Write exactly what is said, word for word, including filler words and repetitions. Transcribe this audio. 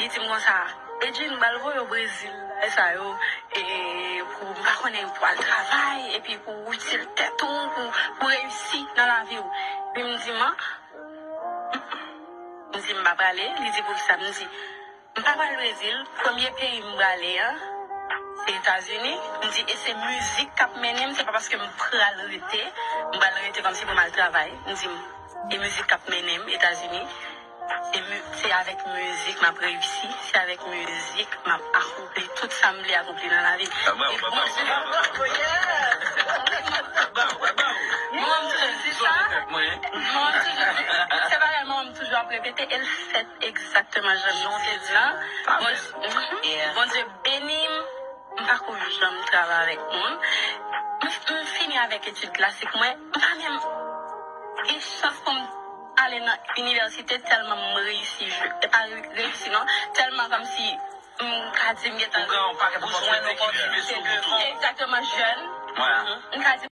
Li di m konsa, Edjin, m pral voye w Brezil, bagay sa yo, e, pou, m pa konnen, pou al travay, epi pou w itil tèt ou, pou, pou reyisi nan lavi w. Epi m di, man, m di, m pa prale. Li di, poukisa? M di, m pa pral Brezil, premye peyi m prale an, se Etazini. M di, e se mizik k ap mennen m, se pa paske m pral rete, m pral rete kòmsi pou m al travay. M di, e mizik k ap mennen m Etazini. Se mi-, se avèk mizik m ap reyisi, se avèk mizik m ap akonpli tout sa m vle akonpli nan lavi. Mwen menm toujou di sa. Mwen menm toujou di, se bagay mwen menm toujou ap repete, e l fèt egzakteman jan Bondye di la. Bondye, Bondye beni m, m pa ko janm travay avèk moun. M, m fini avèk etid klasik mwen, m pa menm gen chans pou m ale nan inivèsite tèlman m reyisi, e pa reyisi non, tèlman kòmsi m ka di m gentan jwenn opòtinite devan. Egzakteman, jèn. M ka di